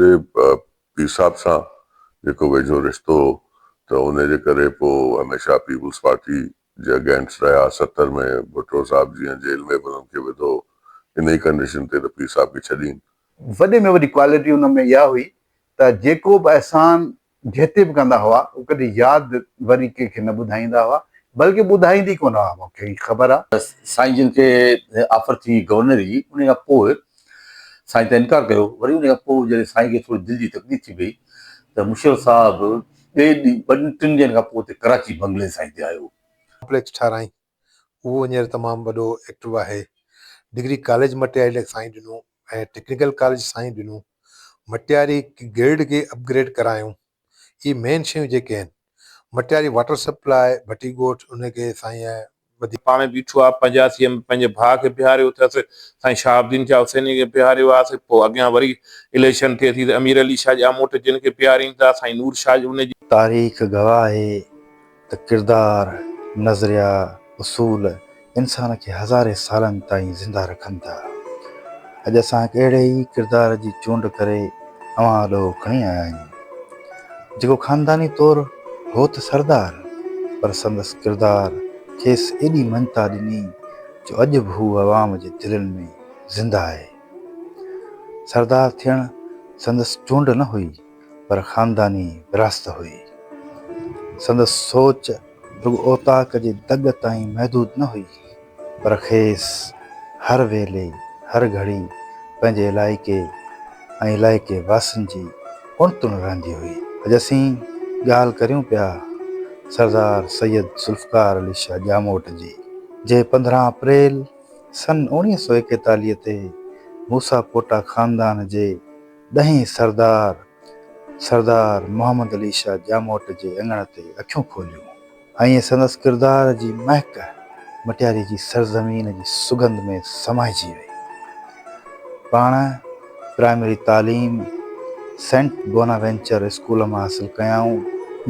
جي پير صاحب سان جيڪو ويجهو رشتو هو ته ان جي ڪري پوء هميشه پيپلز پارٽي جي اگينسٽ رهيا. 70 ۾ ڀٽو صاحب جيئن جيل ۾ به انهن کي وڌو انهي ڪنڊيشن تي ته پير صاحب کي ڇڏين. وڏي ۾ وڏي ڪوالٽي ان ۾ اها هئي ته جيڪو به احسان جتي به ڪندا هئا اهو ڪڏهن ياد وري ڪنهن کي نه ٻڌائيندا هئا بلڪه ٻڌائيندي ڪونه هئا مون کي هي خبر آ. سائين جن کي آفر ٿي گورنري جي انهي کان پوء سائين ته انڪار ڪيو وري انهي کان پوء جڏهن سائين کي ٿوري دل جي تڪليف ٿي پئي ته مشرف صاحب ٻئي ڏينهن ٻن ٽن ڏينهن کان پوء اتي ڪراچي بنگلي سائين تي آيو. ڪامپليڪس ٺاراهين اهو هينئر تمام وڏو ايڪٽو آهي ڊگري ڪاليج مٽياري لاء سائين ڏنو ۽ ٽيڪنيڪل ڪاليج سائين ڏنو مٽياري گرڊ کي اپ گريڊ ڪرايون اهي مين شيون جيڪي آهن مٽياري واٽر سپلاء ڀٽي ڳوٺ ان کي سائين وڌيڪ. پاڻ بيٺو آ پنجاسيء ۾ پنهنجي ڀاء کي بيهاريو اٿس، سائين شهاب الدين شاهه حسينيء کي بيهاريو آس، پوء اڳيان وري اليڪشن ٿئي ٿي ته امير علي شاهه ڄاموٽ جن کي بيهارين ٿا، سائين نور شاهه ان جي. تاريخ گواهه آهي ته ڪردار، نظريا، اصول انسان کي هزارين سالن تائين زنده رکن ٿا. اڄ اسان هڪ اهڙي ئي ڪردار جي چونڊ ڪري اوهان آڏو کڻي آيا آهيون، جيڪو خانداني طور هو ته سردار، پر سندس ڪردار کيس ايڏي مڃتا ڏني جو اڄ به هو عوام جي دلين ۾ زنده آهي. سردار ٿيڻ سندس چونڊ نه هئي، پر خانداني وراثت هئي. سندس سوچ رڳو اوطاق جي دڳ تائين محدود نه هئي، پر کيس هر ويلي هر گهڙي پنهنجي علائقي ۽ علائقي واسين جي اڻتڻ رهندي هئي. اڄ اسين ڳالهه ڪريون پيا سردار سيد ذوالفقار علي شاهه ڄاموٽ جي، جنهن 15 اپريل سن 1941 تي موسيٰ پوٽا خاندان جي ڏهين سردار، سردار محمد علي شاهه ڄاموٽ جي اڱڻ تي اکيون کوليون ۽ سندس ڪردار جي مهڪ مٽياري جي سرزمين جي سڳنڌ ۾ سمائجي وئي. پاڻ پرائمري تعليم سينٽ بوناوينچر اسڪول مان حاصل ڪيائون.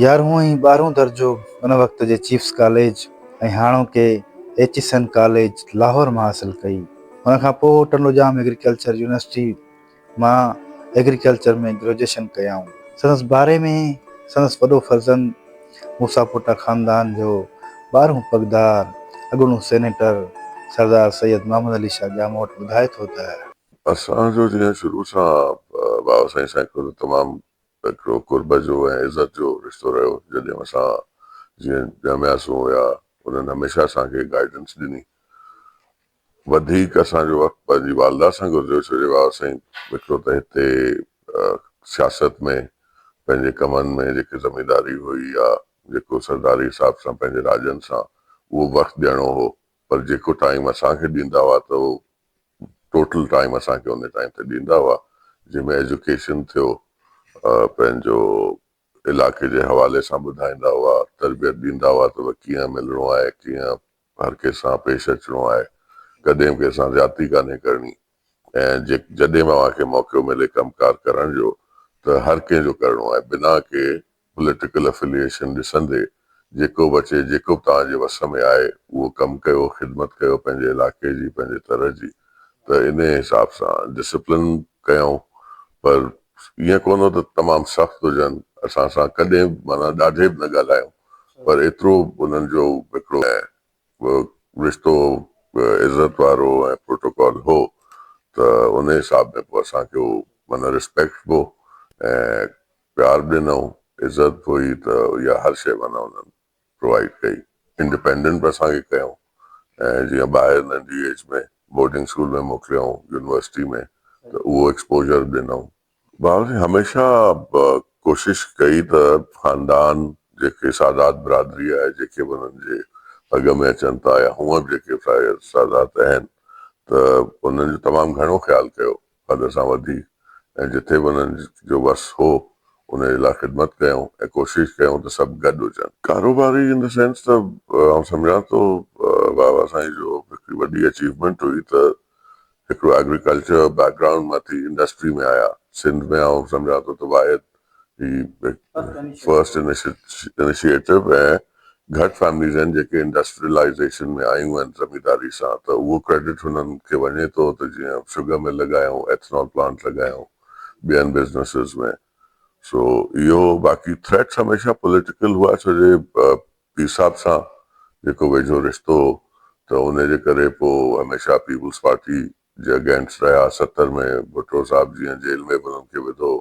يارهون ۽ ٻارهون درجو ان وقت جي چيفس ڪاليج ۽ هاڻوڪي ايچيسن ڪاليج لاهور مان حاصل ڪئي. ان کان پوء ٽنڊوڄام ايگريڪلچر يونيورسٽي مان ايگريڪلچر ۾ گريجوئيشن ڪيائون. سندس باري ۾ سندس وڏو فرزند موسيٰ پوٽا خاندان جو ٻارهون پڳدار اڳوڻو سينيٽر سردار سيد محمد علي شاهه ڄاموٽ ٻڌائي ٿو ته. اسان جو جيئن شروع سان بابا سائين سان هڪڙو ته تمام هڪڙو قرب جو ۽ عزت جو رشتو رهيو جڏهن اسان جيئن ڄمياسون يا انهن هميشه اسان کي گائيڊنس ڏني وڌيڪ اسان جو وقت پنهنجي والده سان گذريو ڇو جو بابا سائين هڪڙو ته هتي سياست ۾ پنهنجي ڪمن ۾ جيڪي زمينداري هئي يا جيڪو سرداري حساب سان پنهنجي راڄن سان اهو وقت ڏيڻو هو پر جيڪو ٽائيم اسان کي ڏيندا هئا ته اهو ٽوٽل ٽائيم اسان کي ان ٽائيم تي ڏيندا هئا جنهن ۾ ايجوڪيشن ٿيو پنهنجو علائقي جي حوالي سان ٻڌائيندا هئا تربيت ڏيندا هئا ته ڪيئن ملڻو آهي ڪيئن هر ڪنهن سان پيش اچڻو آهي، ڪڏهن به ڪنهن سان زيادتي ڪانهي ڪرڻي ۽ جڏهن به اوهان کي موقعو ملي ڪم ڪار ڪرڻ جو ته هر ڪنهن جو ڪرڻو آهي بنا ڪي پوليٽيڪل افيليئيشن ڏسندي جيڪو به اچي جيڪو به توهان جي وس ۾ آهي اهو ڪم ڪيو خدمت ڪيو پنهنجي علائقي جي پنهنجي تر جي ته انهي حساب سان ڊسپلن ڪيائون پر ائين ڪونه ته تمام سخت هجن اسان سان ڪڏهن به معنيٰ ڏاڍي به نه ڳالهايون پر ايترو انهن جو هڪڙو رشتو عزت وارو ۽ پروٽوڪول هو ته انهي حساب ۾ پوء اسان کي هو معنيٰ رسپيڪٽ به ۽ پيار به ڏنائون عزت به هئي ته اها هر شيء معنيٰ انهن پرووائيڊ ڪئي انڊيپينڊنٽ به اسان کي ڪيائون ۽ جيئن ٻاهر ننڍي ايج ۾ بورڊنگ اسڪول ۾ موڪليائون يونيورسٽي ۾ ته اهو ايڪسپوجر به ڏنائون. بابا سائين هميشه ڪوشش ڪئي ته خاندان جيڪي سادات برادري آهي جيڪي به انهن جي پڳ ۾ اچن ٿا يا هونء به جيڪي سادات آهن ته انهن جو تمام گهڻو خيال ڪيو حد سان وڌيڪ ۽ جٿي به انهن جو وس هو ان جي لاء خدمت ڪيائون ۽ ڪوشش ڪيائون ته سڀ گڏ هجن. ڪاروباري ان the sense ته آئون سمجهان ٿو بابا سائين جو هڪڙي وڏي اچيومينٽ هئي ته هڪڙو ايگريڪلچر بيڪ گرائونڊ مان ٿي انڊسٽري ۾ آيا سنڌ ۾ آئون سمجهان ٿو ته واحد هي فرسٽ انيشيٽو ۽ گهٽ فيمليز آهن جيڪي انڊسٽريلائيزيشن ۾ آيون آهن زمينداري سان ته اهو ڪريڊٽ هنن کي وڃي ٿو ته جيئن شگر مل لڳايائون ايٿنول پلانٽ لڳايائون ٻين بزنسز ۾ سو اهو باقي ٿريٽس هميشه پوليٽيڪل هئا ڇو جي پير صاحب سان جيڪو ويجهو رشتو هو ته ان جي ڪري پوء هميشه پيپلز پارٽي جي اگينسٽ رهيا 70 ۾ ڀٽو صاحب جيئن جيل ۾ به انهن کي وڌو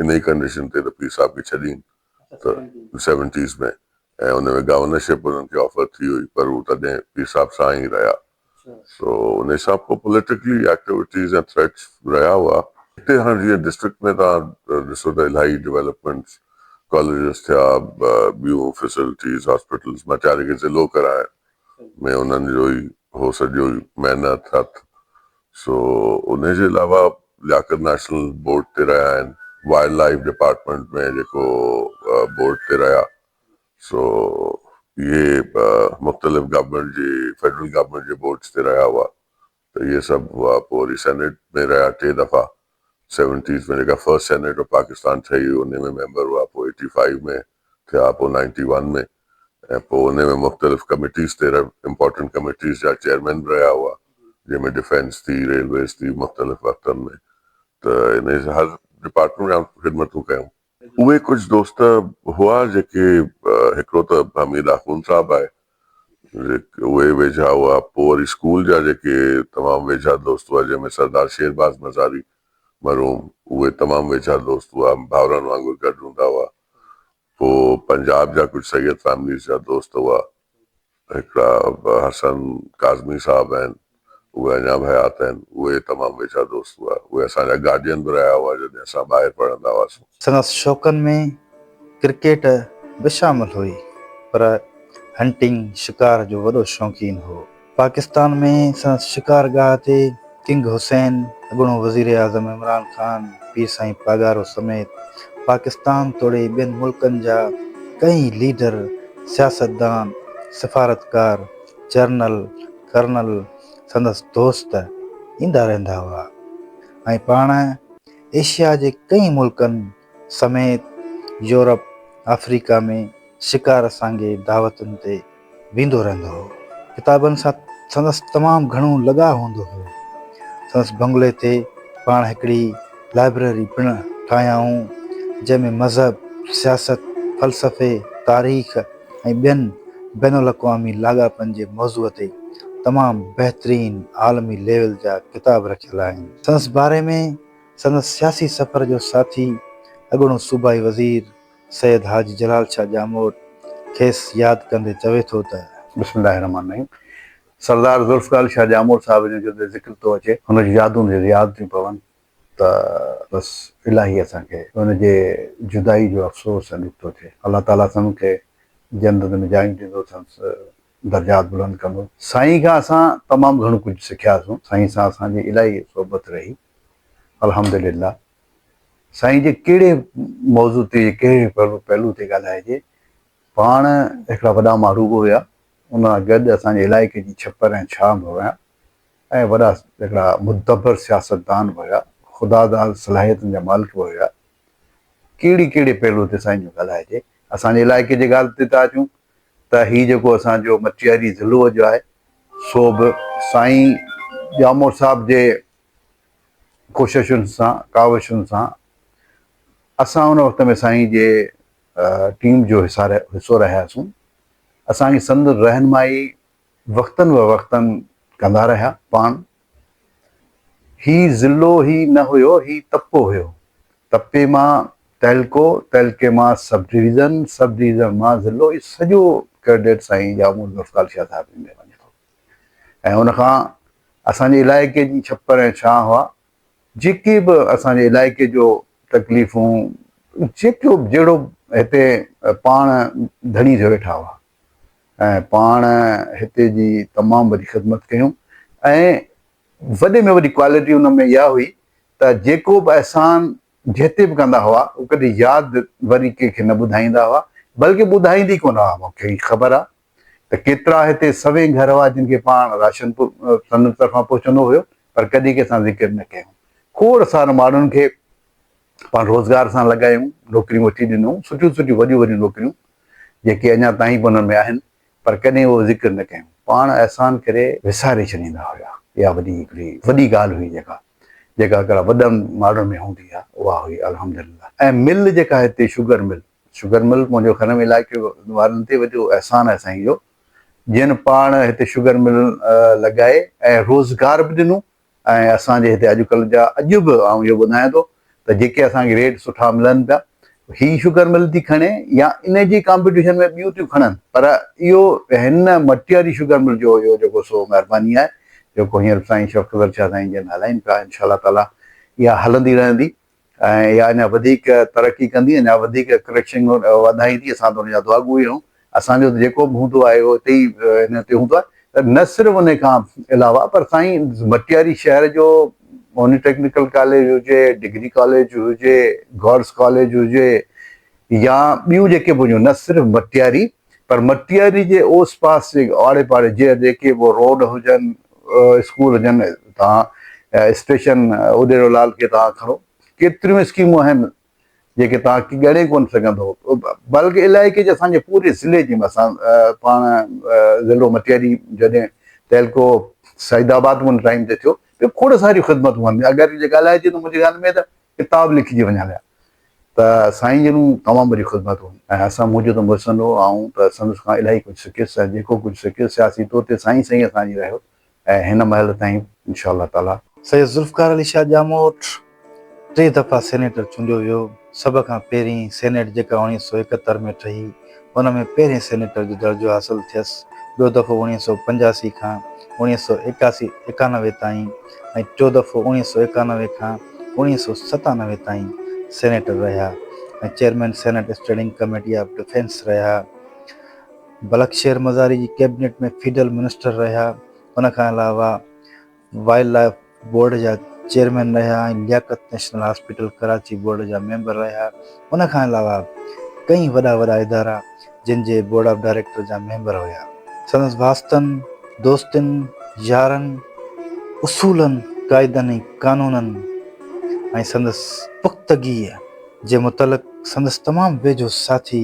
انهي ڪنڊيشن تي ته پير صاحب کي ڇڏين ته سيونٽيز ۾ ۽ ان ۾ گورنرشپ انهن کي آفر ٿي هئي پر هو تڏهن پير صاحب سان ئي رهيا سو ان حساب کان پوليٽيڪلي ايڪٽيوٽيز ۽ ٿريٽس رهيا هئا. هتي هاڻ جيئن ڊسٽرڪٽ ۾ توهان ڏسو ته الاهي ڊولپمينٽس ڪاليجز ٿيا ٻيون فيسلٽيز هاسپيٽلز مٽياري کي ضلعو ڪرائڻ ۾ انهن جو ئي هو سڄو ئي محنت هٿ سو ان جي علاوه لياقت نيشنل بورڊ تي رهيا آهن وائلڊ لائيف ڊپارٽمينٽ ۾ جيڪو بورڊ تي رهيا سو اهي مختلف گورنمينٽ جي فيڊرل گورنمينٽ جي بورڊز تي رهيا هئا ته اهي سڀ هئا. پوء وري سينيٽ ۾ رهيا ٽي دفعا سيونٽيز ۾ جيڪا فرسٽ سينيٽ آف پاڪستان ٺهي هئي انهي ۾ ميمبر هئا پوء ايٽي فائيو ۾ ٿيا پوء نائنٽي ون ۾ ۽ پوء انهي ۾ مختلف ڪميٽيز تي امپارٽنٽ ڪميٽيز جا چيئرمين به رهيا هئا جنهن ۾ ڊفينس ٿي ريلويز ٿي مختلف وقتن ۾ ته انهي هر ڊپارٽمينٽ ۾ خدمتون ڪيون. اهي ڪجهه دوست هئا جيڪي هڪڙو ته حميد آخوند صاحب آهي اهي ويجها هئا پوء وري اسڪول جا جيڪي تمام ويجها دوست هئا جنهن ۾ سردار شير باز مزاري مرحوم اهي تمام ويجها دوست هئا ڀائرن وانگر گڏ هوندا هئا پوء پنجاب جا ڪجهه سيد فيمليز جا دوست هئا هڪڙا حسن ڪاظمي صاحب آهن، اهي اڃا به حيات آهن، اهي تمام ويجها دوست هئا، اهي اسان جا گارڊين به رهيا هئا جڏهن اسان ٻاهر پڙهندا هئاسون. سندس شوقن ۾ ڪرڪيٽ به شامل هئي، پر هنٽنگ، شڪار، جو وڏو شوقين هو. پاڪستان ۾ سندس شڪار گاهه تي ڪنگ حسين، اڳوڻو وزيراعظم عمران خان، پير سائين پاڳارو سميت پاڪستان توڙي ٻين ملڪن جا ڪئين ليڊر، سياستدان، سفارتڪار، جرنل، ڪرنل سندس دوست ايندا رهندا هئا ۽ پاڻ ايشيا جي ڪئين ملڪن سميت يورپ، آفريڪا ۾ شڪار سانگي دعوتن تي ويندو رهندو هو. ڪتابن سان سندس تمام گهڻو لڳاء هوندو هو. سندس بنگلي تي پاڻ هڪڙي لائبريري پڻ ٺاهيائون، جنهن ۾ مذهب، سياست، فلسفي، تاريخ ۽ ٻين بين الاقوامي لاڳاپن جي موضوع تي تمام بهترين عالمي ليول جا ڪتاب رکيل آهن. سندس باري ۾ سندس سياسي سفر جو ساٿي اڳوڻو صوبائي وزير سيد حاجي جلال شاهه ڄاموٽ کيس ياد ڪندي چوي ٿو ته. بسم الله الرحمٰن الرحيم سردار ذوالفقار علي شاهه ڄاموٽ صاحب جو جڏهن ذڪر ٿو اچي هن جون يادون جڏهن ياد ٿيون پون ته بس الاهي اسان کي ان جي جدائي جو افسوس ۽ ڏک ٿو ٿئي الله تعالي سڀن کي جنت ۾ جايون ڏيندو سندس درجات بلند ڪندو. سائين کان اسان تمام گهڻو ڪجهه سکياسون سائين سان اسان جي الاهي صحبت رهي الحمدلله سائين جي ڪهڙي موضوع تي ڪهڙي پهلو تي ڳالهائجي پاڻ هڪڙا وڏا ماڻهو به هيا ان سان گڏ اسان جي علائقي جي ڇپر ۽ ڇانء به هيا ۽ وڏا هڪڙا مدبر سياستدان به هيا خدا داد صلاحيتن جا مالڪ به هيا ڪهڙي ڪهڙي پهلو تي سائين جو ڳالهائجي اسان جي علائقي جي ڳالهه تي ٿا اچون ته هي جيڪو اسان جو مٽياري ضلعو جو آهي سو به سائين ڄاموٽ صاحب جي ڪوششن سان ڪاوشن سان اسان ان وقت ۾ سائين جي ٽيم جو حصو رهياسون. اسان کي سندن رهنمائي وقتن بوقتن ڪندا رهيا. پاڻ هي ضلعو هي نه هيو هي تپو هيو. تپي مان تعلقو، تعلقي مان سب ڊويزن، سب ڊويزن مان ضلعو هي سڄو ڪريڊٽ سائين ڄام ذوالفقار شاهه صاحب جن ڏي وڃي ٿو ۽ ان کان اسان جي علائقي جي ڇپر ۽ ڇانء هئا، جيڪي به اسان جي علائقي جو تڪليفون جيڪو به جهڙو به هتي پاڻ ڌڻي ٿيو ويٺا هئا ۽ پاڻ هتي جي تمام وڏي خدمت ڪيون ۽ وڏي ۾ وڏي ڪوالٽي ان ۾ اها هئي ته جيڪو به احسان جتي به ڪندا هئا اهو ڪڏهن ياد وري ڪنهن کي نه ٻڌائيندا هئا بلڪه ٻڌائيندي ڪونه هئا مون کي خبر آهي ته ڪيترا هتي سوين گهر هئا جن کي پاڻ راشن سندن طرفان پهچندو هيو پر ڪڏهن ڪنهن سان ذڪر نه ڪيائون. کوڙ سارن ماڻهن کي پاڻ روزگار سان لڳايائون، نوڪريون وٺي ڏنائون، سٺيون سٺيون وڏيون وڏيون نوڪريون جيڪي اڃا تائين به انهن ۾ آهن پر ڪڏهن اهو ذڪر نه ڪيائون. پاڻ احسان ڪري وساري ڇڏيندا هيا. اها وڏي هڪڙي وڏي ڳالهه هئي جيڪا جيڪا هڪڙا وڏن ماڻهن ۾ هوندي آهي. اها هئي الحمدلله ۽ مل جيڪا هتي شگر مل شگر مل منهنجو خيال ۾ علائقي وارن تي وڏو احسان آهي سائين جو جن پاڻ هتي شگر مل لڳائي ۽ روزگار به ڏنو ۽ اسان جي هتي اڄڪلهه جا اڄ به آئون اهو ٻڌايان ٿو ته جيڪي اسان کي ريٽ سٺا ملن پيا هي شگر مل ٿي کڻي يا ان جي ڪامپيٽيشن ۾ ٻيون ٿيون کڻن پر اهو هن مٽياري شگر مل جو اهو جيڪو سو مهرباني آهي جيڪو هينئر سائين شفقت علي شاهه سائين جن هلائين پيا انشاء الله تعالي اها هلندي رهندي ۽ اها اڃا وڌيڪ ترقي ڪندي، اڃا وڌيڪ ڪريڪشنگ وڌائيندي، اسان ته ان جا دعاگو ئي آهيون، اسان جو ته جيڪو به هوندو آهي اهو اتي ئي ان تي هوندو آهي ته نه صرف ان کان علاوه پر سائين مٽياري شهر جو پولي ٽيڪنيڪل ڪاليج هجي، ڊگري ڪاليج هجي، گرلس ڪاليج هجي يا ٻيون جيڪي به هجون نه صرف مٽياري پر مٽياري جي اوس پاس جي آڙي پاڙي جي جيڪي به روڊ هجن اسڪول هجن توهان اسٽيشن اڏيرو لال کي توهان کڻو ڪيتريون اسڪيمون آهن جيڪي توهان کي ڳڻي ڪونه سگهندو بلڪ علائقي جي اسان جي پوري ضلعي جي اسان پاڻ ضلعو مٽياري جڏهن تعلقو سعيد آباد ان ٽائيم تي ٿيو ته کوڙ ساريون خدمتون آهن اگر جي ڳالهائجي ته منهنجي خيال ۾ ته ڪتاب لکجي وڃن هليا ته سائين جن تمام وڏيون خدمتون ۽ اسان منهنجو ته محسن هو آئون ته سندس کان الاهي ڪجهه سکيس ۽ جيڪو ڪجهه سکيس سياسي طور تي سائين سائين اسان جي رهيو ۽ هن مهل تائين انشاء الله تعالي. سيد ذوالفقار علي شاهه ڄاموٽ ٽي دفعا سينيٽر چونڊيو ويو. سڀ کان پهرين سينيٽ جيڪا 1971 ۾ ٺهي ان ۾ پهرين سينيٽر جو درجو حاصل ٿيس. ٻيو دفعو 1985 کان 1981 91 تائين ۽ ٽيو دفعو 1991 کان 1997 تائين سينيٽر رهيا ۽ chairman senate standing committee of defence رهيا. بلخ شير مزاري جي ڪيبنيٽ ۾ فيڊرل منسٽر رهيا. ان کان علاوه وائلڊ لائيف بورڊ جا چيئرمين رهيا ۽ Liaquat national hospital Karachi board جا ميمبر رهيا. ان کان علاوه ڪئين وڏا وڏا ادارا جن جي بورڊ آف ڊائريڪٽر جا ميمبر هيا. سندس واسطن، دوستين، يارن، اصولن، قاعدن ۽ قانونن ۽ سندس پختگيء جي متعلق سندس تمام ويجهو ساٿي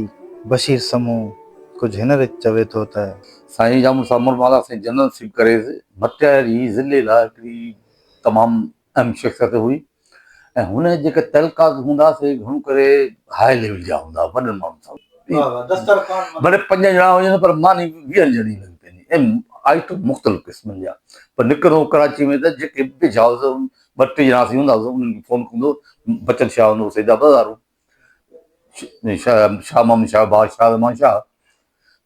بشير سمون ڪجهه هن ريت چوي ٿو ته. سائين ڄام سامر مالا سائين جنرل نصيب ڪريز مٽياري ضلعي لاء هڪڙي تمام اهم شخصيت هئي ۽ هن جا جيڪي تعلقات هوندا سي گهڻو ڪري هاء ليول جا هوندا وڏن ماڻهن سان ڀلي پنج ڄڻا هجن پر ماني ويهن ڄڻي لڳي پوندي ۽ آئٽم مختلف قسمن جا پر نڪرندو هو ڪراچي ۾ ته جيڪي به ويجها هئس ٻه ٽي ڄڻا اسين هوندا هئاسين انهن کي فون ڪندو بچل شاهه هوندو هو سيد آباد وارو شاهه محمد شاهه ڀاء شاهه زمان شاهه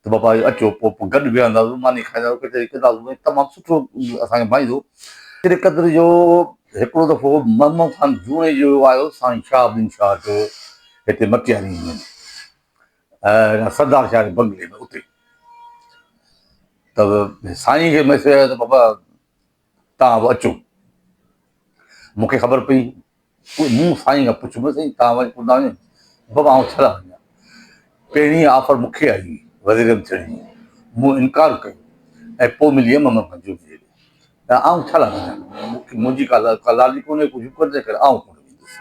ته بابا اچو پوء پوء گڏ ويهنداسون ماني کائينداسون ڪچهري ڪنداسون تمام سٺو اسان کي ڀائيندو ايتري قدر جو هڪڙو دفعو محمد خان جوڻيجو آيو سائين شاهه الدين شاهه جو هتي مٽياري ۾ سردار شاهه جي بنگلي ۾ اتي ته سائين کي ميسيج آيو ته بابا توهان به اچو مون کي خبر پئي پوء مون سائين کان پڇيو سائين توهان وڃ ڪونه ٿا وڃو بابا آئون ڇا لاء وڃان پهرين آفر مون کي آئي هئي وزير اعظم ٿيڻ جي مون انڪار ڪيو ۽ پوء ملي هئي محمد خان جوڻيجي کي ته آئون ڇا لاء وڃان مون کي منهنجي ڪا لالي ڪونهي ڪجهه ڪونهي تنهن ڪري آئون ڪونه ويندس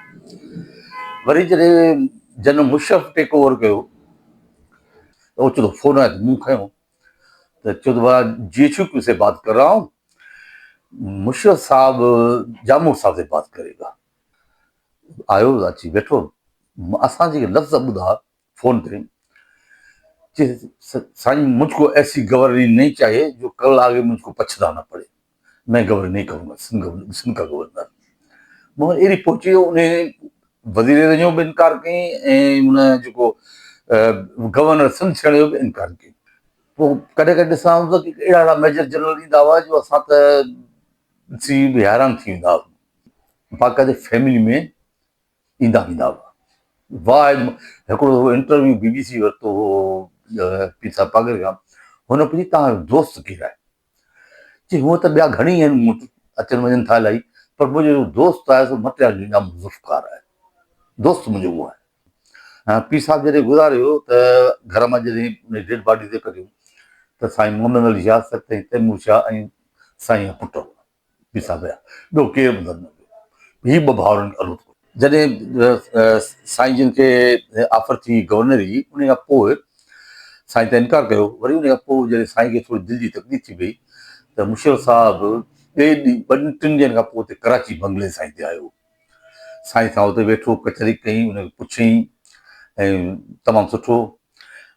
وري جڏهن جنرل مشرف ٽيڪ اوور ڪيو ته اوچتو فون آيو ته مون کنيو ته چيو ته بابا جي ايڇ ڪيو سي بات ڪر رها هون مشرف صاحب جامور صاحب سي بات ڪري گا آيو اچي ويٺو اسان جيڪي لفظ ٻڌا فون تي چي سائين مجھ کو ايسي گورني نہیں چاهيي جو ڪل آگي مجھ کو پڇتانا پڙي مين گورنر نہیں ڪرون گا سنڌ گورنر سنڌ کا گورنر مون اهڙي پهچي ويو ان وزير اعظم جو به انڪار ڪيائين ۽ ان جيڪو گورنر سنڌ ٿيڻ جو به انڪار ڪيائين پوء ڪڏهن ڪڏهن ڏسان ته اهڙا اهڙا ميجر جنرل ايندا هئا جو اسان ته ڏسي به حيران ٿي ويندا هئاسون باقاعده فيملي ۾ ايندا ويندا هئا واحد هڪڙو دفعو انٽرويو بي بي سي ورتو هو پير صاحب پاڳر کان هن پڇي توهان جو دوست ڪير آهي چي هونء ته ٻيا گهڻي آهن مون وٽ اچن وڃن ٿا الاهي پر منهنجو جو دوست آهي سو مٽياري جو ڄام ذوالفقار آهي دوست منهنجو اهو آهي پير صاحب جڏهن گذاريو ته گهر مان جڏهن ان ڊيڊ باڊي تي ڪڍيو ته سائين محمد علي شاهه سائين تيمور شاهه ۽ سائين جا پٽ هئا پيسا ويا ٻيو ڪير به نه ويو هي ٻه ڀائرن کي الوت جڏهن سائين جن کي آفر ٿي گورنري جي ان کان پوء سائين ته انڪار ڪيو وري ان کان پوء جڏهن سائين کي ٿوري دل جي تڪليف ٿي وئي ته مشرف صاحب ٻئي ڏينهن ٻن ٽن ڏينهن کان پوء اتي ڪراچي بنگلي سائين تي آيو. سائين سان اتي ويٺو ڪچهري ڪئي ان کي پڇيائين ۽ تمام سٺو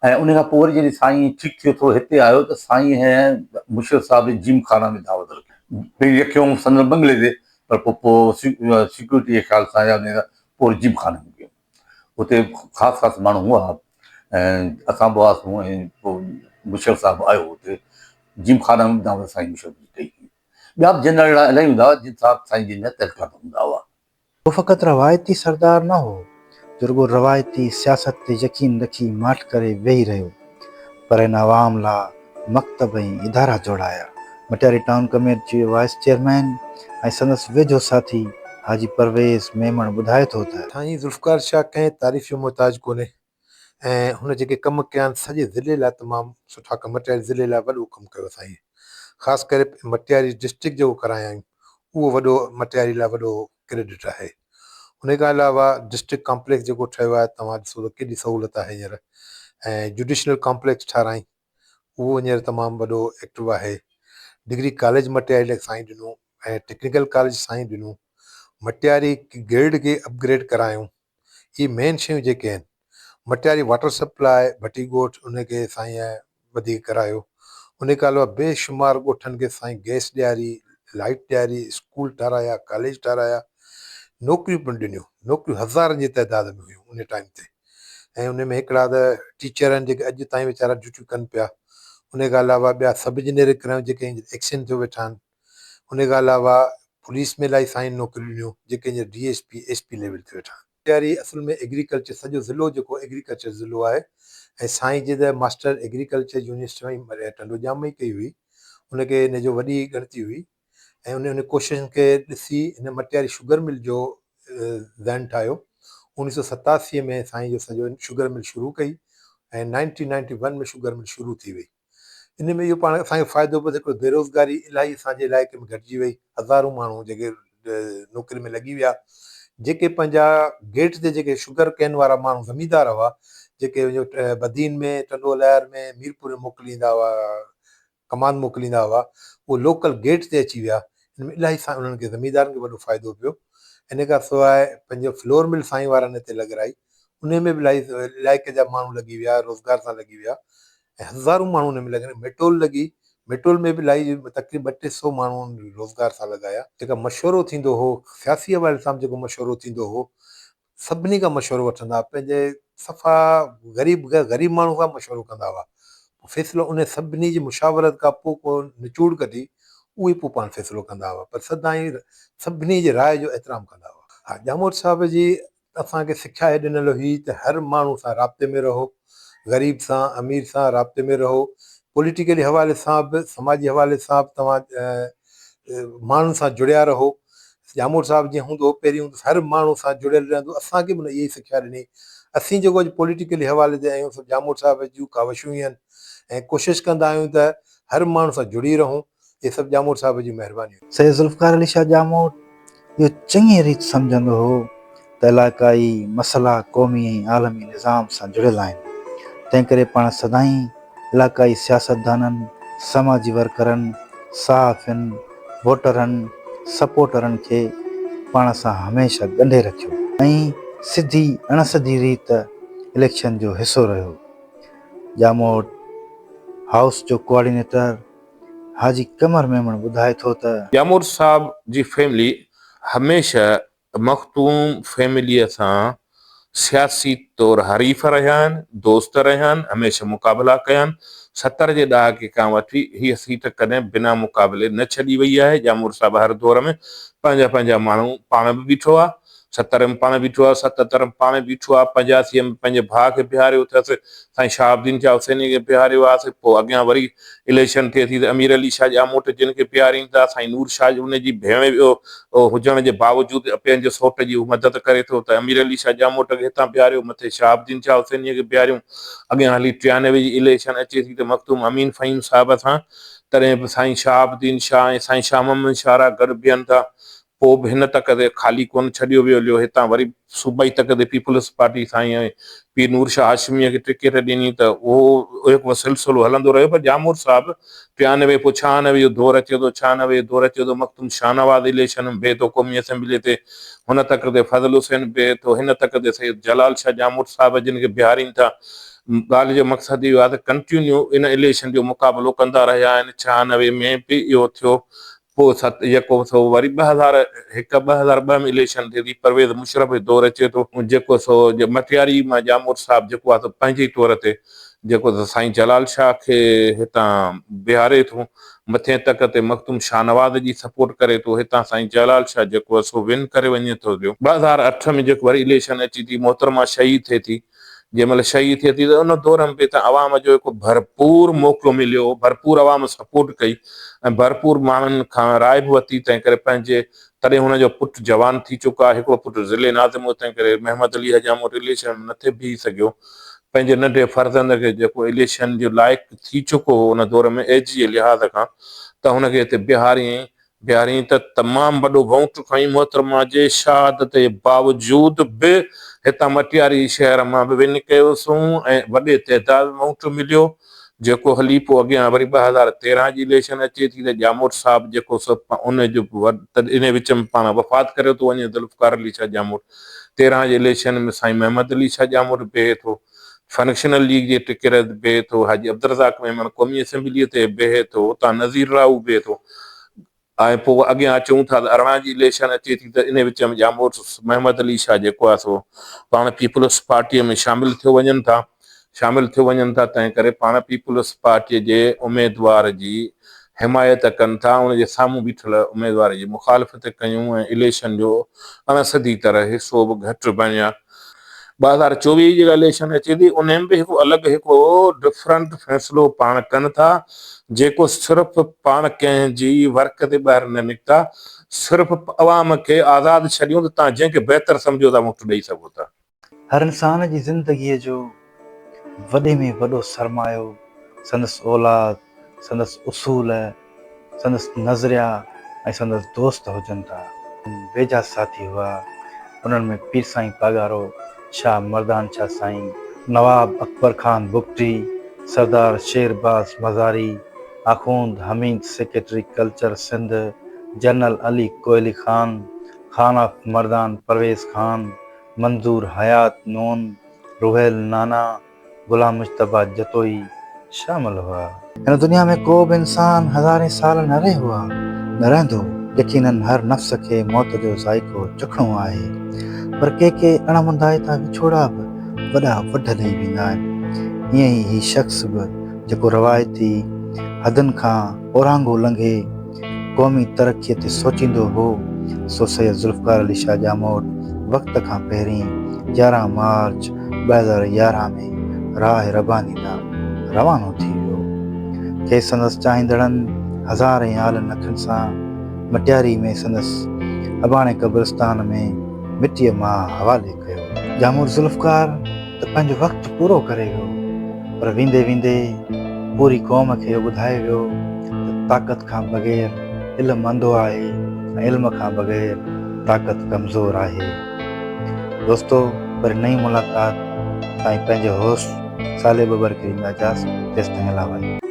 ۽ ان کان پوء وري جڏهن سائين ٺيڪ ٿيو ٿو هتي آيو ته سائين مشرف صاحب جي جيم خانه ۾ دعوت رکي. پهرين رکيو هئم سندن بنگلي تي پر پوء پوء سيڪيورٽي جي خيال سان يا پوء وري جيم خانه ۾ ويم. اتي خاص خاص ماڻهو هئا ۽ اسان به هئاسون ۽ پوء مشرف صاحب آيو اتي جيم خانه ۾ دعوت سائين مشرف جي ڪئي هئي. ٻيا به جنرل اهڙا الاهي هوندا هئا جن سان سائين جن جا تعلقات هوندا هئا. هو فقط روايتي سردار نه هو، جو رڳو روايتي سياست تي يقين رکي ماٺ ڪري ويهي رهيو، پر هن عوام لا مڪتب ۽ ادارا جوڙايا. مٽياري ٽائون ڪميٽي جو وائيس چيئرمين ۽ سندس ويجهو ساٿي حاجي پرويز ميمڻ ٻڌائي ٿو ته. سائين ذوالفقار شاهه ڪنهن تعريف جو محتاج ڪونهي ۽ هن جيڪي ڪم ڪيا آهن سڄي ضلعي لاء تمام سٺا ڪم مٽياري ضلعي لاء وڏو ڪم ڪيو سائين خاص ڪري مٽياري ڊسٽرڪٽ جيڪو ڪرايائين اهو وڏو مٽياري لاء وڏو ڪريڊٽ آهي ان کان علاوه ڊسٽرڪٽ ڪامپليڪس جيڪو ٺهيو آهي توهان ڏسو ته ڪيڏي سهولت آهي هينئر ۽ جوڊيشنل ڪامپليڪس ٺهرائين اهو هينئر تمام وڏو ايڪٽو آهي ڊگري ڪاليج مٽياري لاء سائين ڏنو ۽ ٽيڪنيڪل ڪاليج سائين ڏنو مٽياري گريڊ کي اپگريڊ ڪرايون اهي مين شيون جيڪي آهن مٽياري واٽر سپلاء ڀٽي ڳوٺ ان کي سائين وڌيڪ ڪرايو ان کان علاوه بي شمار ڳوٺن کي سائين گئس ڏياري لائيٽ ڏياري اسڪول ٺهرايا ڪاليج ٺهرايا نوڪريون پڻ ڏنيون نوڪريون هزارن جي تعداد ۾ هيون ان ٽائيم تي ۽ ان ۾ هڪڙا ته ٽيچر آهن جيڪي اڄ تائين ويچارا ڊيوٽيون ڪن پيا ان کان علاوه ٻيا سب انجنيئر ڪرايون جيڪي ايڪسين ٿيو ويٺا آهن ان کان علاوه پوليس ۾ الاهي سائين نوڪريون ڏنيون جيڪي هينئر D S P, S P level تي ويٺا آهن. مٽياري اصل ۾ ايگريڪلچر سڄو ضلعو جيڪو ايگريڪلچر ضلعو آهي ۽ سائين جي ته master agriculture university ۾ Tando Jam ۾ ئي ڪئي هئي ان کي ان جو وڏي ڳڻتي هئي ۽ ان ان ڪوششن کي ڏسي هن مٽياري شگر مل جو ذهن ٺاهيو 1987 ۾ سائين جو سڄو شگر مل شروع ڪئي ۽ 1991 ۾ شگر مل شروع ٿي وئي. ان ۾ اهو پاڻ اسان کي فائدو پيو ته هڪڙو بيروزگاري الاهي اسان جي علائقي ۾ گهٽجي وئي، هزارون ماڻهو جيڪي نوڪري ۾ لڳي ويا، جيڪي پنهنجا گيٽ تي جيڪي شگر ڪين وارا ماڻهو زميندار هئا، جيڪي بدين ۾، ٽنڊو الهيار ۾، ميرپور ۾ موڪليندا هئا، ڪماند موڪليندا هئا، اهي لوڪل گيٽ تي اچي ويا، ان ۾ الاهي انهن کي زميندارن کي وڏو فائدو پيو. ان کان سواء پنهنجو فلور مل سائين وارن هتي لڳرائي، انهي ۾ به الاهي علائقي جا ماڻهو لڳي ويا، روزگار سان لڳي ويا. ۽ هزارون ماڻهو ان ۾ لڳن ميٽول لڳي ميٽول ۾ به الاهي تقريب ٻه ٽي سو ماڻهو روزگار سان لڳايا. جيڪا مشورو ٿيندو هو سياسي حوالي سان به جيڪو مشورو ٿيندو هو سڀني کان مشورو وٺندا هئا پنهنجي صفا غريب غريب ماڻهو کان مشورو ڪندا هئا پوء فيصلو ان سڀني جي مشاورت کان پوء ڪو نچوڙ ڪڍي اهو ئي پوء پاڻ فيصلو ڪندا هئا پر سدائين سڀني جي راء جو احترام ڪندا هئا. ها ڄاموٽ صاحب جي اسان کي سکيا هي ڏنل هئي ته هر ماڻهو سان رابطي ۾ رهو، غريب سان امير سان رابطي ۾ رهو، پوليٽيڪلي حوالي سان به سماجي حوالي سان به توهان ماڻهن سان جڙيا رهو. ڄاموٽ صاحب جيئن هوندو هو پهرين هوندو هر ماڻهو سان جڙيل رهندو اسان کي به هن اها ئي سکيا ڏني. اسين جيڪو اڄ پوليٽيڪلي حوالي تي آهيون سڀ ڄاموٽ صاحب جون ڪاوشون ئي آهن ۽ ڪوشش ڪندا آهيون ته هر ماڻهو سان جڙي رهون. اهي سڀ ڄاموٽ صاحب جون مهربانيون. سيد ذوالفقار علي شاهه ڄاموٽ اهو چڱيء ريت سمجهندو هو ته علائقائي مسئلا قومي ۽ عالمي نظام سان جڙيل آهن، تنهنڪري پاڻ سدائين علائقائي سياستدانن، سماجي ورڪرن، صحافين، ووٽرن، سپورٽرن کي پاڻ سان هميشه ڳنڍي رکيو ۽ سڌي اڻ سڌي ريت اليڪشن جو حصو رهيو. ڄاموٽ هائوس جو ڪوآرڊينيٽر حاجي قمر ميمڻ ٻڌائي ٿو ته. ڄاموٽ صاحب جي فيملي هميشه مخدوم فيمليء سان سياسي طور حريف رهيا آهن، دوست رهيا آهن، هميشه مقابلا ڪيا آهن. 70 جي ڏهاڪي کان وٺي هيء سيٽ ڪڏهن بنا مقابلي نه ڇڏي وئي آهي. ڄاموٽ صاحب هر دور ۾ پنهنجا پنهنجا ماڻهو پاڻ به بيٺو آهي. 70 ۾ پاڻ بيٺو آ، 77 ۾ پاڻ بيٺو آ، 85 ۾ پنهنجي ڀاء کي بيهاريو اٿس، سائين شاهه الدين شاهه حسيني کي بيهاريو آ، پوء اڳيان وري اليڪشن ٿئي ٿي ته امير علي شاهه ڄاموٽ جن کي بيهارين ٿا، سائين نور شاهه ان جي ڀيڻ هجڻ جي باوجود پنهنجي سئوٽ جي هو مدد ڪري ٿو ته امير علي شاهه ڄاموٽ کي هتان بيهاريو، مٿي شاهه الدين شاهه حسيني کي بيهاريون، اڳيان هلي 93 جي اليڪشن اچي ٿي ته مخدوم امين فهيم صاحب سان تڏهن به سائين شاهه الدين شاهه ۽ سائين شاهه محمد شاهه رحه گڏ بيهن ٿا. پوء به هن تڪ تي خالي ڪونه ڇڏيو ويو ليو هتان وري صوبائي تڪ تي پيپلز پارٽي سائين ۽ پير نور شاهه هاشميء کي ٽڪيٽ ڏني ته اهو هڪ سلسلو هلندو رهيو پر ڄاموٽ صاحب 93 پوء 96 جو دور اچي ٿو 96 جو دور اچي ٿو مخدوم شاهنواز اليڪشن ۾ بيهي ٿو قومي اسيمبليء تي هن تڪ تي فضل حسين بيهي ٿو هن تڪ تي سيد جلال شاهه ڄاموٽ صاحب جن کي بيهارين ٿا ڳالهه جو مقصد اهو آهي ته ڪنٽينيو ان اليڪشن جو مقابلو ڪندا رهيا آهن 96 ۾ به اهو ٿيو پوء ست يڪو سو وري 2001 2002 ۾ اليڪشن ٿئي ٿي پرويز مشرف جو دور اچي ٿو جيڪو سو مٽياري مان ڄاموٽ صاحب جيڪو آهي سو پنهنجي طور تي جيڪو سو سائين جلال شاهه کي هتان بيهاري ٿو مٿين تڪ تي مخدوم شاهنواز جي سپورٽ ڪري ٿو هتان سائين جلال شاهه جيڪو آهي سو ون ڪري وڃي ٿو پيو. 2008 ۾ جيڪو وري اليڪشن اچي ٿي محترمه شهيد ٿئي ٿي جنهن مهل شهيد ٿئي ٿي ته ان دور ۾ به ته عوام جو هڪ ڀرپور موقعو مليو هو، ڀرپور عوام سپورٽ ڪئي ۽ ڀرپور ماڻهن کان راء به ورتي، تنهن ڪري پنهنجي تڏهن هن جو پٽ جوان ٿي چڪو آهي، هڪڙو پٽ ضلعي ناظم هو، تنهن ڪري محمد علي حجام وٽ اليڪشن ۾ نه ٿي بيهي سگهيو، پنهنجي ننڍي فرزند کي جيڪو اليڪشن جي لائق ٿي چڪو هو ان دور ۾ ايج جي لحاظ کان ته هن کي هتي بيهاريائين بيهارين ته تمام وڏو وونٽ کڻي محترمه جي شهادت جي باوجود به هتان مٽياري شهر مان به ون ڪيوسون ۽ وڏي تعداد ۾ وونٽ مليو جيڪو هلي پوء اڳيان وري 2013 جي اليڪشن اچي ٿي ته ڄاموٽ صاحب جيڪو سو ان جو ان وچ ۾ پاڻ وفات ڪريو ٿو وڃي ذوالفقار علي شاهه ڄاموٽ 13 جي اليڪشن ۾ سائين محمد علي شاهه ڄاموٽ بيهي ٿو فنڪشنل ليگ جي ٽڪيٽ تي بيهي ٿو، حاجي عبدالرزاق ميمڻ قومي اسيمبليء تي بيهي ٿو، اتان نذير راهو بيهي ٿو ۽ پوء اڳيان اچون ٿا ته 18 جي اليڪشن اچي ٿي ته انهي وچ ۾ ڄاموٽ محمد علي شاهه جيڪو آهي سو پاڻ پيپلز پارٽيء ۾ شامل ٿيو وڃن ٿا شامل ٿيو وڃن ٿا تنهن ڪري پاڻ پيپلز پارٽيء جي اميدوار جي حمايت ڪن ٿا ان جي سامهون بيٺل اميدوار جي مخالفت ڪيون ۽ اليڪشن جو اڻ سڌي طرح حصو به گهٽ بڻيا. 2024 جي جيڪا اليڪشن اچي ٿي انهي ۾ به هڪ الڳ هڪ ڊفرنٽ فيصلو پاڻ ڪن ٿا جيڪو صرف پاڻ ڪنهن جي ورڪ تي ٻاهر نه نڪتا صرف عوام کي آزاد ڇڏيون ته توهان جنهن کي بهتر سمجهو ٿا ووٽ ڏئي سگهو ٿا. هر انسان جي زندگيء جو وڏي ۾ وڏو سرمايو سندس اولاد، سندس اصول، سندس نظريا ۽ سندس دوست هجن ٿا. ويجها ساٿي هئا. انهن ۾ پير سائين پاڳارو، شاهه مردان شاهه سائين، نواب اڪبر خان بگٽي، سردار شير باز Mazari, Akhund Hameed secretary culture Sindh, general Ali Koili Khan, Khan of Mardan Parvez Khan, Manzoor Hayat Noon, Rohail Nana, Ghulam Mujtaba Jatoi شامل هئا. هن دنيا ۾ ڪو به انسان هزارين سال نه رهيو آ، نه رهندو. يقينن هر نفس کي موت جو ذائقو چکڻو آهي. پر ڪي ڪي اڻ مندائتا وڇوڙا به وڏا وڍ ڏئي ويندا آهن. ائين ئي هي شخص به جيڪو روايتي حدن کان اورانگهو لنگهي قومي ترقيء تي سوچيندو هو، سو سيد ذوالفقار علي شاهه ڄاموٽ وقت کان پهرين 11 مارچ 2011 ۾ راهه رباني ڏانهن روانو ٿي ويو. کيس سندس چاهيندڙن هزارين آلن اکين سان مٽياري ۾ سندس اباڻي قبرستان ۾ مٽيء ماء حوالي ڪيو. ڄاموٽ ذوالفقار ته پنهنجو وقت پورو ڪري ويو پر ويندي ويندي پوري قوم کي اهو ٻڌائي ويو ته طاقت کان بغير علم انڌو آهي ۽ علم کان بغير طاقت ڪمزور آهي. دوستو وري نئين ملاقات تائين پنهنجي هوسٽ صالح ٻٻر کي ڏيندا اجازت تيستائين الله واهي.